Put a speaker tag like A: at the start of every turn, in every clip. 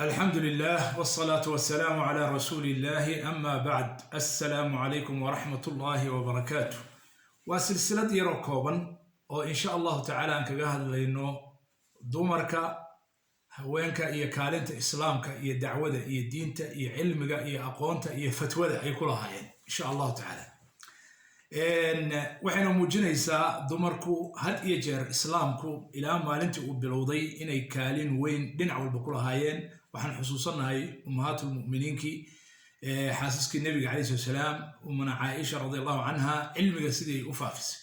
A: الحمد لله والصلاة والسلام على رسول الله، أما بعد، السلام عليكم ورحمة الله وبركاته. Waa silsilad yaroo kooban oo insha Allahu tacaala aan kaga hadlayno dumarka, haweenka iyo kaalinta Islaamka iyo dacwada iyo diinta iyo cilmiga iyo aqoonta iyo fatwada ay ku lahaayeen, insha Allahu tacaala. Waxayna muujinaysaa dumarku had iyo jeer Islaamku ilaa maalintii uu bilowday inay kaalin weyn dhinac walba ku lahaayeen. Waxaan xusuusannahay ummahaatulmu'miniinkii, xaasaskii Nebiga calayhi salatu salaam, Umuna Caaisha radi Allahu canha, cilmiga sidii u faafisay.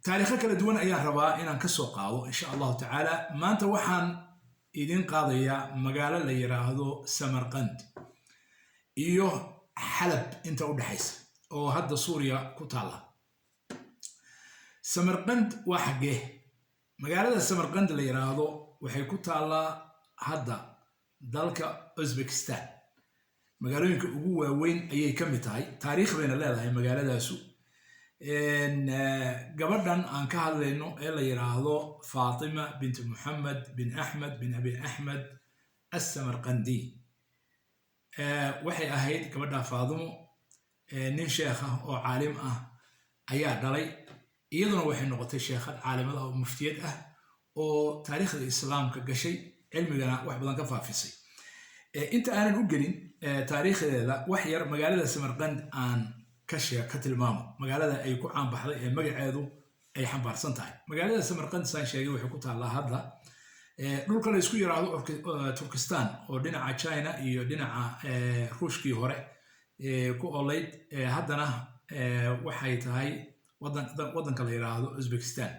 A: Taariikho kala duwan ayaan rabaa inaan ka soo qaado, insha Allahu tacaala. Maanta waxaan idin qaadayaa magaalo la yiraahdo Samarqand iyo Xalab inta u dhexaysa, oo hadda Suuriya ku taalla. Samarqand waa xaggee? Magaalada Samarqand la yiraahdo waxay ku taallaa hadda dalka Uzbekistan. Magaalooyinka ugu waaweyn ayay ka mid tahay. Taariikh bayna leedahay magaaladaasu. Gabadhan aan ka hadlayno ee la yiraahdo Faatima bint Muxamed bin Axmed bin Abi Axmed Assamarqandi waxay ahayd gabadha Faadimo nin sheekh ah oo caalim ah ayaa dhalay. Iyaduna waxay noqotay sheekhad caalimad ah oo muftiyad ah oo taariikhda Islaamka gashay, cilmigana wax badan ka faafisay. Inta aanan u gelin taariikhdeeda, wax yar magaalada Samarqand aan ka tilmaamo, magaalada ay ku caanbaxday ee magaceedu ay xambaarsan tahay. Magaalada Samarqand, saan sheegay, waxay ku taallaa hadda dhulka la isku yiraahdo Turkistan, oo dhinaca China iyo dhinaca Ruushkii hore ku olayd. Haddana waxay tahay waddanka la yiraahdo Uzbekistan.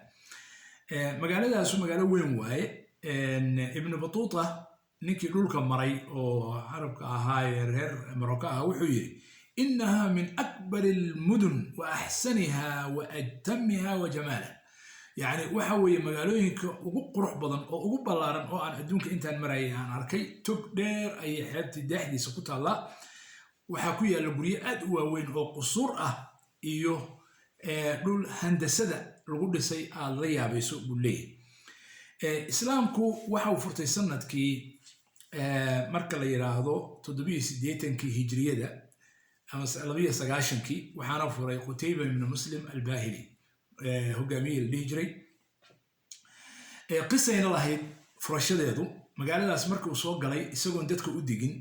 A: Magaaladaasu magaalo weyn waaye. Ibnu Batuuta, ninkii dhulka maray oo Carabka ahaa ee reer Marocco ah, wuxuu yidhi: "إنها من أكبر المدن وأحسنها وأتمها وجمالا." Yani waxa weeye magaalooyinka ugu qurux badan oo ugu ballaaran oo aan adduunka intaan marayay aan arkay. Tog dheer ayay xeebtii deexdiisa ku taallaa. Waxaa ku yaalla guryo aad u waaweyn oo qusuur ah iyo dhul handasada lagu dhisay aad la yaabayso, buu leeyahay. Islaamku waxa uu furtay sanadkii, marka la yiraahdo, 87-kii Hijriyada ama 92-kii. Waxaana furay Qutayba ibnu Muslim Albahili, hogaamiyihii la dhihi jiray. Qisayna lahayd furashadeedu. Magaaladaas markuu soo galay, isagoon dadka u digin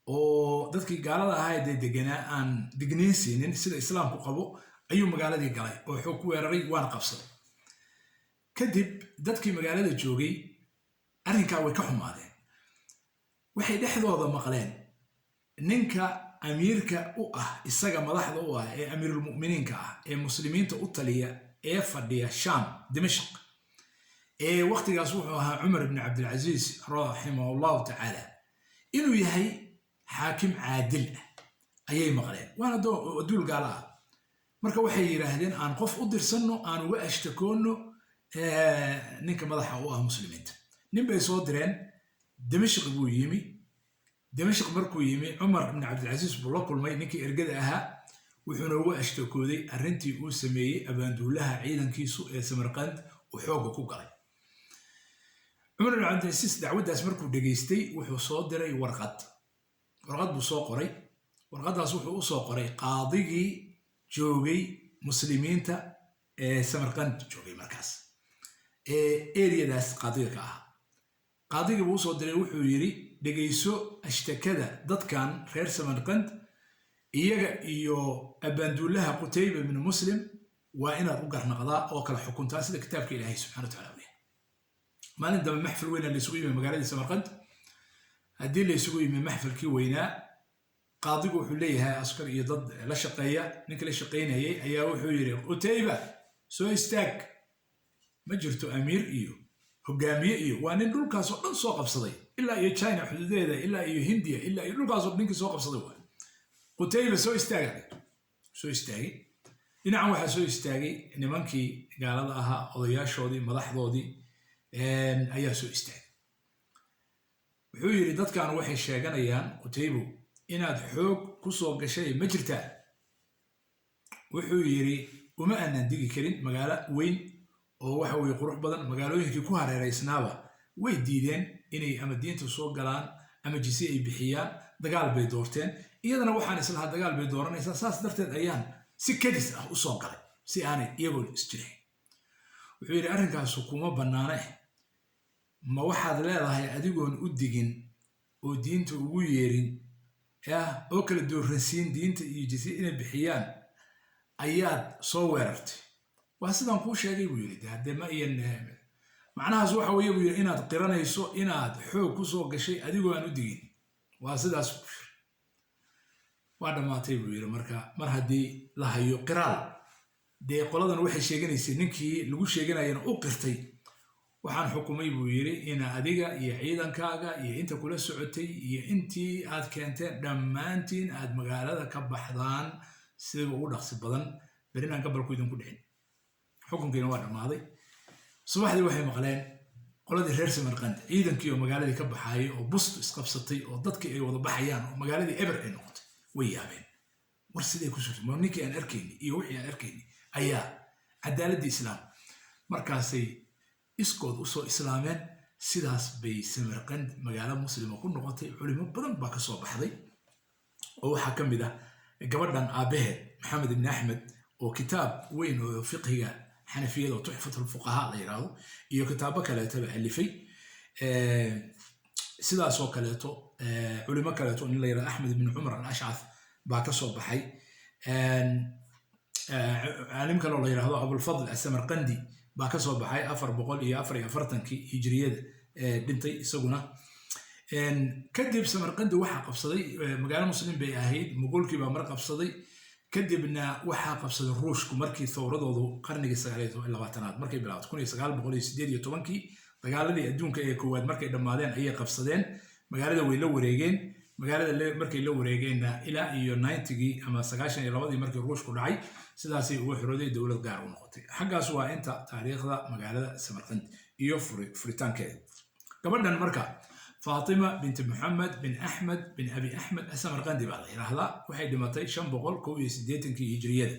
A: oo dadkii gaalada ahaa dee deganaa aan digniin siinin, sida Islaamku qabo, ayuu magaaladii galay oo xoog ku weeraray, waana qabsaday. Kadib dadkii magaalada joogay arrinkaa way ka xumaadeen. Waxay dhexdooda maqleen ninka amiirka u ah, isaga madaxda u ah, ee amiirulmu'miniinka ah, ee Muslimiinta u taliya, ee fadhiya Sham, Dimashq, ee wakhtigaas wuxuu ahaa Cumar ibn Cabdilcasiis raximah Allahu tacaala, inuu yahay xaakim caadil ah ayay maqleen, waana duul gaala ah. Marka waxay yidhaahdeen: "Aan qof u dirsanno, aan uga ashtakoonno ninka madaxa u ah Muslimiinta." Nin bay soo direen. Dimashq buu yimi. Dimashq markuu yimi, Cumar ibn Cabdilcasiis buu la kulmay ninkii ergada ahaa, wuxuuna uga ashtakooday arrintii uu sameeyey abaanduulaha ciidankiisu ee Samarqand uu xoogga ku galay. Cumar ibn Cabdilcasiis dacwaddaas markuu dhegaystay, wuxuu soo diray warqad. Warqad buu soo qoray. Warqaddaas wuxuu u soo qoray qaadigii joogay Muslimiinta ee Samarqand joogay markaas, ee eriyadaas qaadiga ka ahaa. Qaadigii buu usoo diray. Wuxuu yidhi: "Dhegayso ashtakada dadkan reer Samarqand. Iyaga iyo abaanduulaha Qutayba ibnu Muslim waa inaad u garnaqdaa oo kala xukuntaa sida kitaabka Ilaahay subxana wa tacala u yahay." Maalin dambe maxfil weyna laysugu yimi magaaladii Samarqand. Haddii laysugu yimi maxfilkii weynaa, qaadigu wuxuu leeyahay askar iyo dad la shaqeeya. Ninka la shaqaynayay ayaa wuxuu yidhi: "Qutayba, soo istaag." Ma jirto amiir iyo hogaamiye iyo waa nin dhulkaasoo dhan soo qabsaday, ilaa iyo China xuduudeeda, ilaa iyo Hindiya, ilaa iyo dhulkaasoo ninkii soo qabsaday waay. "Qutayba, soo istaaga." Soo istaagay. Dhinacan waxaa soo istaagay nimankii gaalada ahaa, odayaashoodii, madaxdoodii ayaa soo istaagay. Wuxuu yidhi: "Dadkan waxay sheeganayaan, Qutaybo, inaad xoog ku soo gashay. Ma jirtaa?" Wuxuu yidhi: "Uma aanan digi karin. Magaalo weyn oo waxa weye qurux badan, magaalooyinkii ku hareeraysnaaba Way diideen inay ama diinta soo galaan ama jizye ay bixiyaan. Dagaal bay doorteen. Iyadana waxaan islahaa dagaal bay dooranaysaa, saas darteed ayaan si kadis ah u soo galay si aanay iyagoon isjirayn. Wuxuu yidhi, arrinkaasu kuma bannaane. Ma waxaad leedahay adigoon u digin oo diinta ugu yeerin, yah, oo kala dooransiin diinta iyo jizye inay bixiyaan ayaad soo weerartay? Waa sidaan kuu sheegay, buu yidhi. Haddee ma iyan macnahaas waxa weeye, buu yidhi, inaad qiranayso inaad xoog ku soo gashay adigoo aan u digin. Waa sidaas, buu yidhi. Waa dhammaatay, buu yidhi. Marka mar haddii la hayo qiraal, dee qoladan waxay sheeganaysay ninkii lagu sheeganayana u qirtay, waxaan xukumay, buu yidhi, in adiga iyo ciidankaaga iyo inta kula socotay iyo intii aad keenteen dhammaantiin aad magaalada ka baxdaan sida ugu dhaqsi badan, berinaan gabalku idinku dhicin. Xukunkiina waa dhammaaday. Subaxdii waxay maqleen qoladii reer Samarqand ciidankii oo magaaladii ka baxaayay oo bustu isqabsatay oo dadkii ay wada baxayaan oo magaaladii eber ay noqotay. Way yaabeen. War siday ku surtay? Ma ninkii aan arkayni iyo wixii aan arkayni ayaa cadaaladdii islaam? Markaasay iskood usoo islaameen. Sidaas bay Samarqand magaalo muslima ku noqotay. Culimo badan baa kasoo baxday oo waxaa ka mid ah gabadhan aabbaheed, Maxamed ibn Axmed, oo kitaab weyn oo fiqhiga Xanafiyada oo Tuxfatulfuqahaa la yidhaahdo iyo kitaabo kaleetaba alifay. Sidaasoo kaleeto culimo kaleeto, nin la yidhahdo Axmed ibn Cumar al Ashcath baa kasoo baxay. Caalim kale oo la yidhahdo Abulfadl Asamarqandi baa kasoo baxay, 444-kii hijriyada dhintay isaguna. Kadib Samarqandi waxaa qabsaday, magaalo muslim bay ahayd, Muqulkii baa mar qabsaday. Kadibna waxaa qabsaday Ruushku markii thawradoodu qarnigii 29aad markay bilaabatay, 1918-kii, dagaaladii adduunka ee koowaad markay dhammaadeen ayay qabsadeen magaalada, way la wareegeen magaalada. Markay la wareegeenna ilaa iyo 90-gii ama 92-dii markii Ruushku dhacay, sidaasay uga xorooday, dowlad gaar u noqotay. Xaggaas waa inta taariikhda magaalada Samarqand iyo furitaankeeda. Gabadhan marka Faatima binti Moxamed bin Axmed bin Abi Axmed Asamarqandi baa la yidhaahdaa. Waxay dhimatay 581-kii hijriyada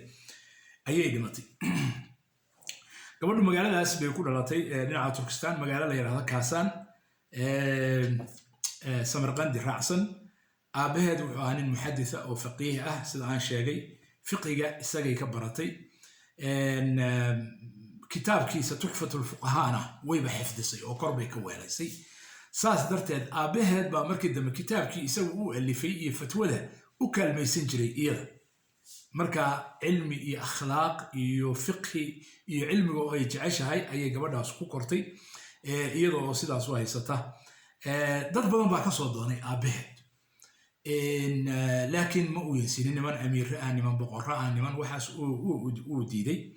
A: ayay dhimatay. Gabadhu magaaladaas bay ku dhalatay, dhinaca Turkistan, magaalo la yidhahdo Kaasaan, Samarqandi raacsan. Aabbaheed wuxuu ahaa nin muxaditha oo faqiih ah. Sida aan sheegay, fiqiga isagay ka baratay. Kitaabkiisa Tuxfatulfuqahaana wayba xifdisay oo kor bay ka weelaysay. Saas darteed aabbaheed baa markii dambe kitaabkii isagu u alifay iyo fatwada u kaalmaysan jiray iyada. Marka cilmi iyo akhlaaq iyo fiqhi iyo cilmiga oo ay jeceshahay ayay gabadhaas ku kortay iyada oo sidaas u haysata. Dad badan baa kasoo doonay aabbaheed, laakiin ma uu yeensinin. Niman amiire ah, niman boqorro ah, niman waxaas uu diiday.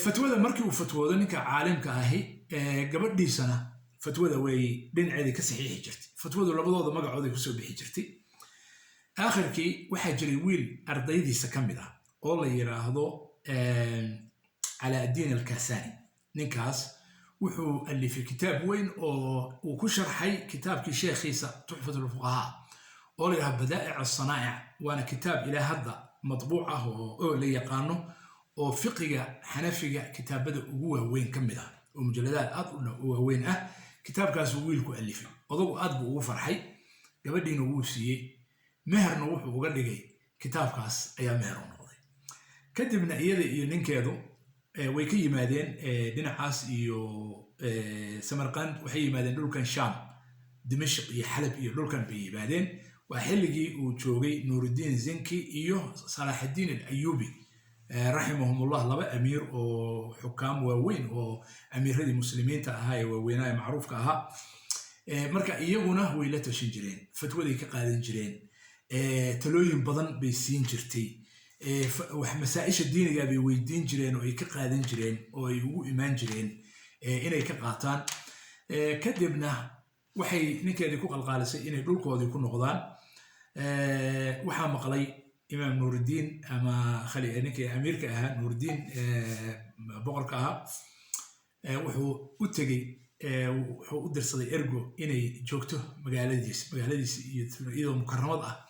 A: Fatwada markii uu fatwoodo ninka caalimka ahi, gabadhiisana fatwada way dhinaceedii ka saxiixi jirtay. Fatwadu labadooda magacooday kusoo bixi jirtay. Aakhirkii waxaa jiray wiil ardaydiisa ka mid ah oo la yidhaahdo Calaadiin Alkasani. Ninkaas wuxuu alifay kitaab weyn oo uu ku sharxay kitaabkii sheekhiisa Tuxfatulfuqahaa oo la yidhahdo Badaa'ic Asanaa'ic, waana kitaab ilaa hadda matbuuc ah oo la yaqaano oo fiqiga Xanafiga kitaabada ugu waaweyn ka mid ah oo mujaladaad aad u waaweyn ah. Kitaabkaasuu wiilku alifay. Odagu aad buu ugu farxay, gabadhiina wuu siiyey, meherna wuxuu uga dhigay kitaabkaas ayaa meher u noqday. Kadibna iyada iyo ninkeedu way ka yimaadeen dhinacaas iyo Samarqand, waxay yimaadeen dhulkan Sham, Dimashq iyo Xalab iyo dhulkan bay yimaadeen. Waa xilligii uu joogay Nuurudiin Zinki iyo Salaaxaddiin Alayubi raximahumullah, laba amiir oo xukaam waaweyn oo amiiradii muslimiinta ahaa ee waaweynaa ee macruufka ahaa. Marka iyaguna way la tashan jireen, fatwaday ka qaadan jireen, talooyin badan bay siin jirtay, masaa-isha diiniga bay weydiin jireen oo ay ka qaadan jireen oo ay ugu imaan jireen inay ka qaataan. Kadibna waxay ninkeedii ku qalqaalisay inay dhulkoodii ku noqdaan. Waxaa maqlay Imaam Nuurudiin ama ninkii amiirka ahaa, Nuurudiin boqorka ahaa. Wuxuu u tegey, wuxuu u dirsaday ergo inay joogto magaaladiis iyo iyadoo mukaramad ah,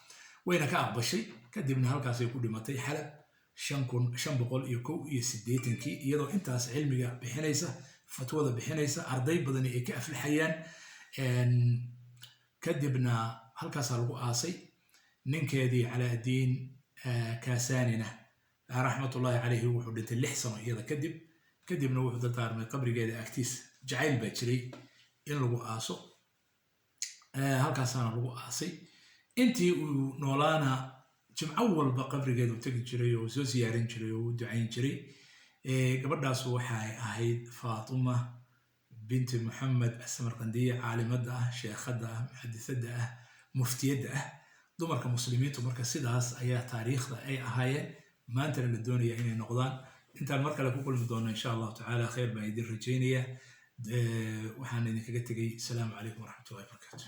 A: wayna ka aqbashay. Kadibna halkaasay ku dhimatay Xalab 5581-kii, iyadoo intaas cilmiga bixinaysa. Fatwada bixinaysa, arday badani ay ka aflaxayaan. Kadibna halkaasaa lagu aasay. Ninkeedii Calaadiin Kaasaanina, raxmatullahi calayhi, wuxuu dhintay 6 sano iyada kadib. Kadibna wuxuu dardaarmay qabrigeeda agtiis, jacayl baa jiray, in lagu aaso. Halkaasaana lagu aasay. Intii uu noolaana jimco walba qabrigeeda u tegi jiray oo soo siyaarin jiray oo u ducayn jiray. Gabadhaas waxay ahayd Faatuma binti Moxamed Asamarqandiye, caalimadda ah, sheekhadda ah, muxadisada ah, muftiyadda ah. Dumarka muslimiintu marka sidaas ayaa taariikhda ay ahaayeen, maantana la doonaya inay noqdaan. Intaan mar kale ku kulmi doono, insha Allahu tacaala, khayr baan idin rajaynaya. Waxaan idinkaga tegay asalaamu calaykum waraxmatullahi wabarakaatu.